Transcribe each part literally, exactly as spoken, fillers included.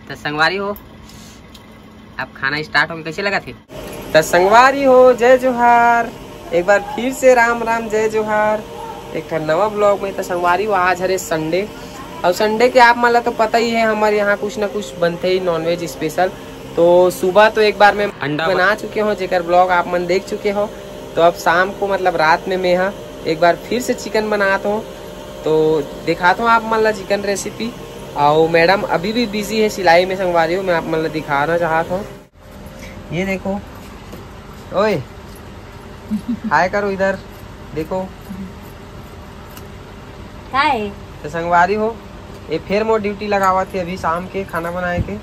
तो संगवारी हो, अब खाना स्टार्ट हो गया, कैसे लगा थे? तो संगवारी हो, जय जोहार, एक बार फिर से राम राम, जय जोहार। एक ठन नवा ब्लॉग में। तो संगवारी हो, आज हरे संडे, और संडे के आप मन ला तो पता ही है, हमारे यहाँ कुछ ना कुछ बनते ही नॉनवेज स्पेशल। तो सुबह तो एक बार मैं अंडा बना चुके हो, जेकर ब्लॉग आप मन देख चुके हो। तो अब शाम को, मतलब रात में मैं हा एक बार फिर से चिकन बनात हो, तो दिखात हो आप मन ला चिकन रेसिपी। और मैडम अभी भी बिजी है सिलाई में, संगवारी हो, मैं आप मन ला दिखाना चाहत हूँ। ये देखो, ओए, हाय करो इधर, देखो। का है? तो संगवारी हो, ये फिर मोर ड्यूटी लगावत हे अभी शाम के खाना बनाए के।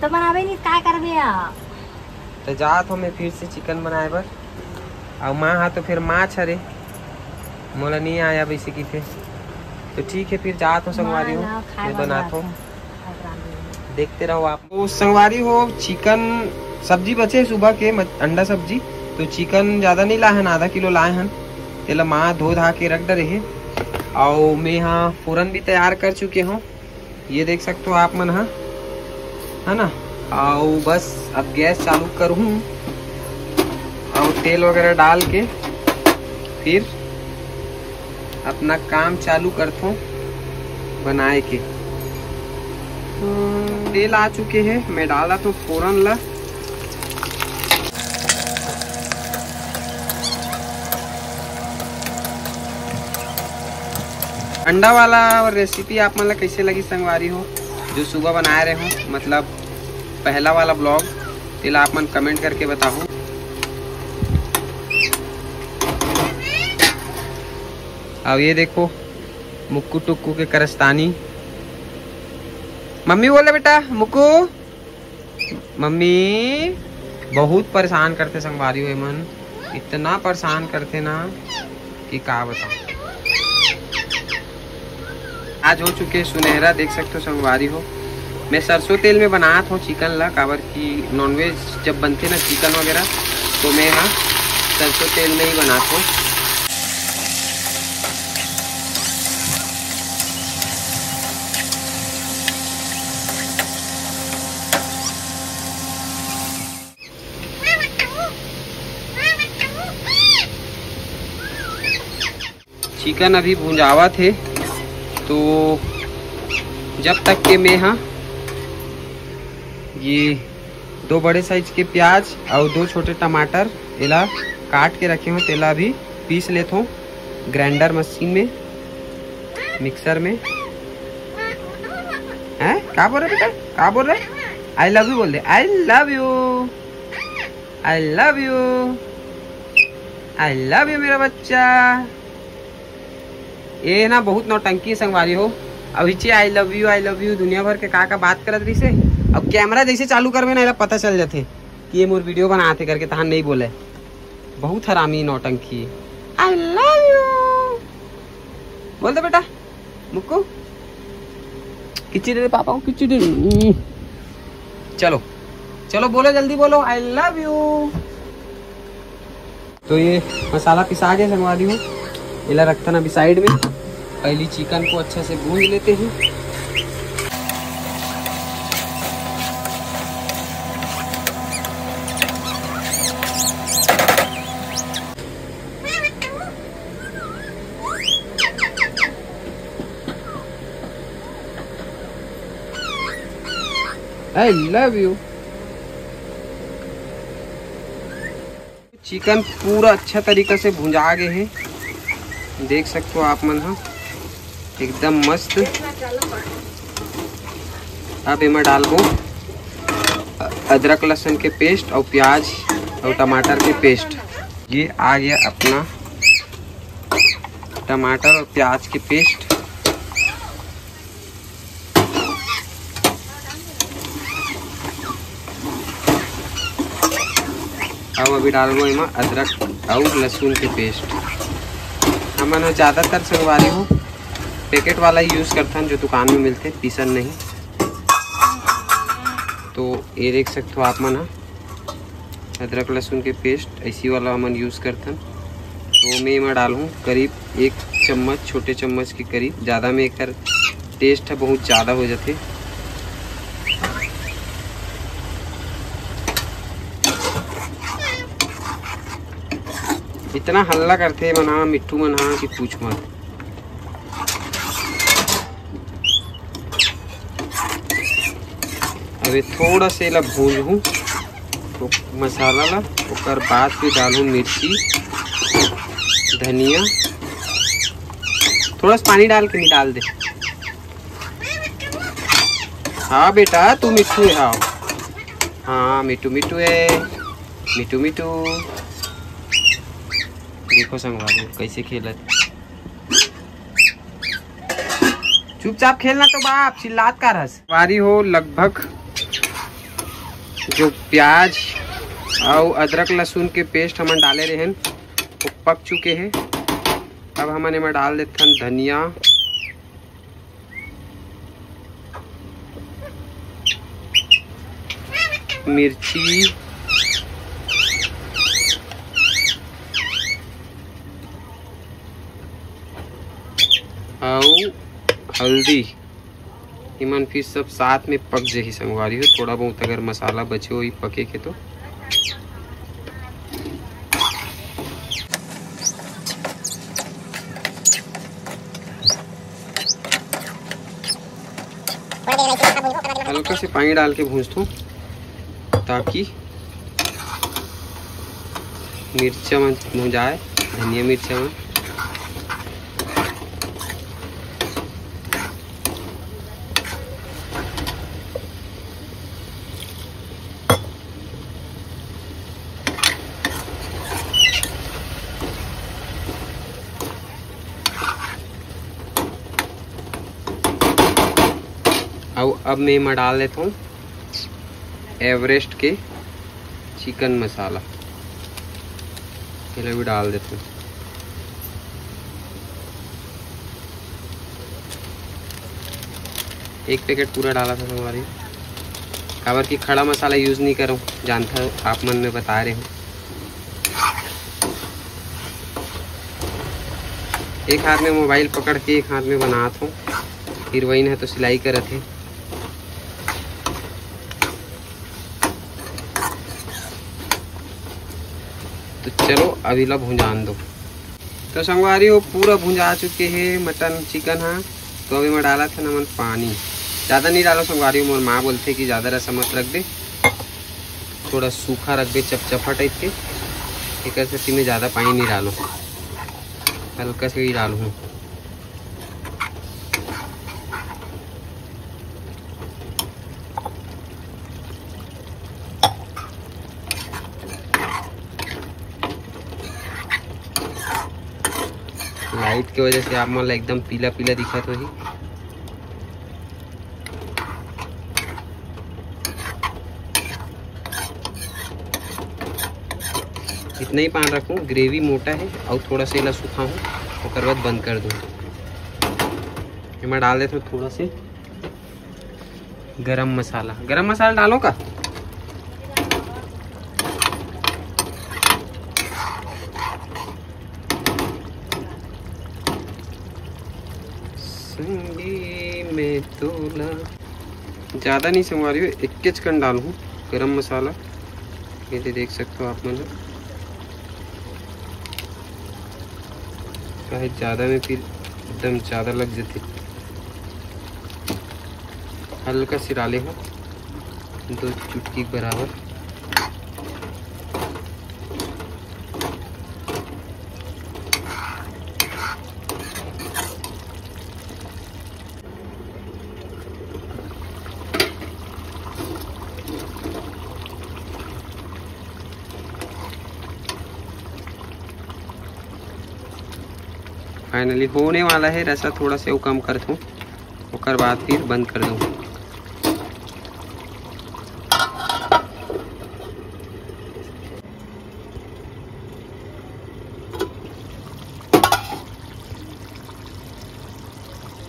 तो बनावे नहीं, का करबे आ? तो जात हो मैं फिर से चिकन बनाए बर। अउ माँ हा तो फिर माछ हरे, मोला नहीं आया वैसे की थे। तो ठीक है, फिर जात हो संगवारी हो, माँ ना खाए मैं वाला बनात हो। था। देखते रहो आप। तो संगवारी हो, चिकन सब्जी बचे सुबह के, मत-, अंडा सब्जी। तो चिकन ज़्यादा नहीं लाए हन, आधा किलो लाए हन। तेला माँ धो धा के रख डरे हे। अउ मैं हा फोरन भी तैयार कर चुके हूँ, ये देख सकते हो आप मन हा, है ना। अउ बस अब गैस चालू करूँ, अउ तेल वगैरह डाल के फिर अपना काम चालू करथों बनाए के। तेल आ चुके हे, मैं डाला तो फोरन ला। अंडा वाला रेसिपी आप मन ला कैसे लगी संगवारी हो, जो सुबह बनाए रहे हो, मतलब पहला वाला ब्लॉग, तेला आप मन कमेंट करके बताओ। अब ये देखो, मुक्कू टुक्कू के करस्तानी। मम्मी बोले बेटा, मुक्कू, मम्मी बहुत परेशान करते संगवारी हो एमन, इतना परेशान करते ना कि का बताऊं। आज हो चुके सुनहरा, देख सकते हो संगवारी हो। मैं सरसों तेल में बनात हूँ चिकन ला, काबर कि नॉनवेज जब बनते ना चिकन वगैरह, तो मैं हाँ सरसों तेल में ही बनात हूँ। चिकन अभी भुंजावत हे, तो जब तक के मैं हाँ ये दो बड़े साइज के प्याज और दो छोटे टमाटर एला काट के रखे हो, तेला अभी पीस लेथो ग्राइंडर मशीन में, मिक्सर में। हैं, का बोल रहे बेटा, का बोल रहे? आई लव यू बोल दे, I love you, I love you, I love you मेरा बच्चा। ये ना बहुत नौटंकी है संगवारी हो। अब हिचे I love you, I love you दुनिया भर के का का बात करत रहिसे। अब कैमरा जैसे चालू करबे ना, एला पता चल जाथे कि ये मोर वीडियो बनात हे करके, तहान नहीं बोले। बहुत हरामी नौटंकी है। आई लव यू बोल दे बेटा, मुक्कू। किच्ची दे दे पापा को, किच्ची दे दे। चलो, चलो बोलो, जल्दी बोलो, आई लव यू। तो ये मसाला पिसा गया संगवारी हो, एला रखथन अभी साइड में। पहली चिकन को अच्छा से भूंज लेते हैं। I love you. चिकन पूरा अच्छा तरीका से भुंजा गए है, देख सकते हो आप मन हा, एकदम मस्त। अब एमा डालबो अदरक लहसुन के पेस्ट और प्याज और टमाटर के पेस्ट। ये आ गया अपना टमाटर और प्याज के पेस्ट। अब अभी डालबो एमा अदरक अउ लहसुन के पेस्ट। हमन ह ज़्यादातर संगवारी हो पैकेट वाला ही यूज़ करथन, जो दुकान में मिलथे, पीसन नहीं। तो ये देख सकते हो आप मन ह, अदरक लहसुन के पेस्ट ऐसी वाला हमन यूज़ करथन। तो मैं एमा डालहूँ करीब एक चम्मच, छोटे चम्मच के करीब, ज़्यादा मैं एकर टेस्ट ह बहुत ज्यादा हो जाथे। इतना हल्ला करथे मन हा, मिट्ठू मन हा, कि पूछ मत। अबे थोड़ा से ला भूंजहूँ, तो मसाला ला, ओकर बाद फिर डालहूँ मिर्ची, धनिया, थोड़ा सा पानी डाल के निकाल दे। हाँ बेटा, तू मिट्ठू है, हाँ। हाँ, मिट्ठू, मिट्ठू है, मिट्ठू, मिट्ठू। देखो संगवारी, कैसे खेलत। चुपचाप खेलना तो बाप, चिल्लात का रहस। संगवारी हो, लगभग जो प्याज अउ अदरक लहसुन के पेस्ट हमन डाले रहेन, वो पक चुके हे। अब हमन एमा डाल देथन धनिया, मिर्ची अउ हल्दी। इमन फिर सब साथ में पक जही संगवारी हो। थोड़ा बहुत अगर मसाला बचे होही पके के तो। हल्का से पानी डाल के भूंजथों, ताकि मिर्चा मन भुंजाए, धनिया मिर्चा मन। अउ अब मैं एमा डाल देथों एवरेस्ट के चिकन मसाला, एला भी डाल देथों। एक पैकेट पूरा डाला था हमारी, काबर कि खड़ा मसाला यूज़ नहीं करूँ, जानता हूँ आप मन में बता रहे हो। एक हाथ में मोबाइल पकड़ के एक हाथ में बनात हूँ, हीरोइन है तो सिलाई करत है। तो चलो अभी ला भुंजान दो। तो संगवारी हो, पूरा भुंजा चुके हे मटन चिकन हा। तो अभी मैं डाला था नमन पानी, ज़्यादा नहीं डालो संगवारी हो, मोर माँ बोलथे कि ज़्यादा रसा मत रख दे, थोड़ा सूखा रख दे, चपचपा टाइप के। एक सेती मैं ज़्यादा पानी नहीं डालूँ, हल्का से ही डालूँ। लाइट के वजह से आप मन ला एकदम पीला पीला दिखत होही। इतना ही पान रखूँ, ग्रेवी मोटा है और थोड़ा सा एला सुखाऊँ, ओकर बाद बंद कर दूँ। एमा डाल देथों थोड़ा से गरम मसाला। गरम मसाला डालो का? संगी में तोला। ज़्यादा नहीं संगवारी हो, एक के चिकन डालूँ गरम मसाला। ये दे देख सकते हो आप मन, काहे ज़्यादा में फिर एकदम ज़्यादा लग जाते। हल्का से डाले हो, दो चुटकी के बराबर। फाइनली होने वाला है रसा, थोड़ा से वो कम करथों, ओकर बाद फिर बंद कर दूँ।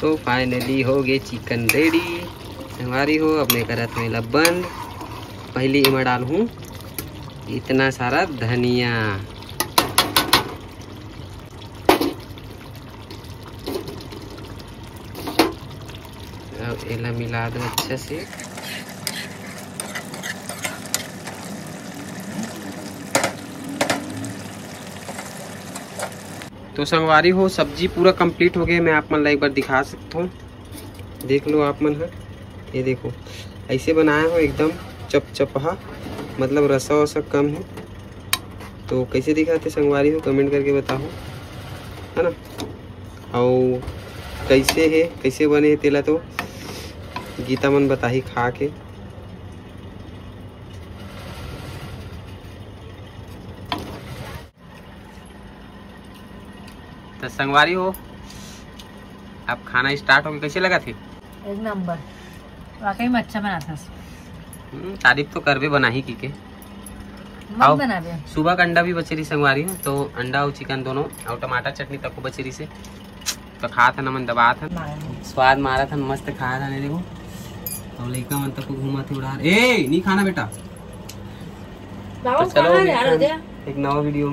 तो फाइनली हो गए चिकन रेडी। संगवारी हो, अब मैं करत हूँ एला बंद। पहली एमा डालहूँ इतना सारा धनिया। एला मिला दो अच्छा से। तो संगवारी हो, सब्जी पूरा complete हो गए, मैं आप मन ला एक बार दिखा सकता हूँ। देख लो आप मन ह, ये देखो, ऐसे बनाया हो एकदम चपचपहा, मतलब रसा वसा कम है। तो कैसे दिखाते संगवारी हो, comment करके बताओ, है ना। और कैसे है, कैसे बने है, तेला तो गीता मन बताही खा के। तो संगवारी हो, अब खाना start हो गया, कैसे लगा थे? एक नंबर, वाकई में अच्छा बना था। हम्म, तारीफ तो करबे बनाही की के। मत आओ। बनाबे। सुबह का अंडा भी बचे रही संगवारी हो, तो अंडा और चिकन दोनों और टमाटर चटनी तको बचे रही से, तो खात हन हमन दबात हन। स्वाद मारत हन, मस्त खात हन, देखो। और लइका मन तको घूमत हे उड़ार। ए, नहीं खाना बेटा। तो चलो, मिलते हैं एक नवा वीडियो में।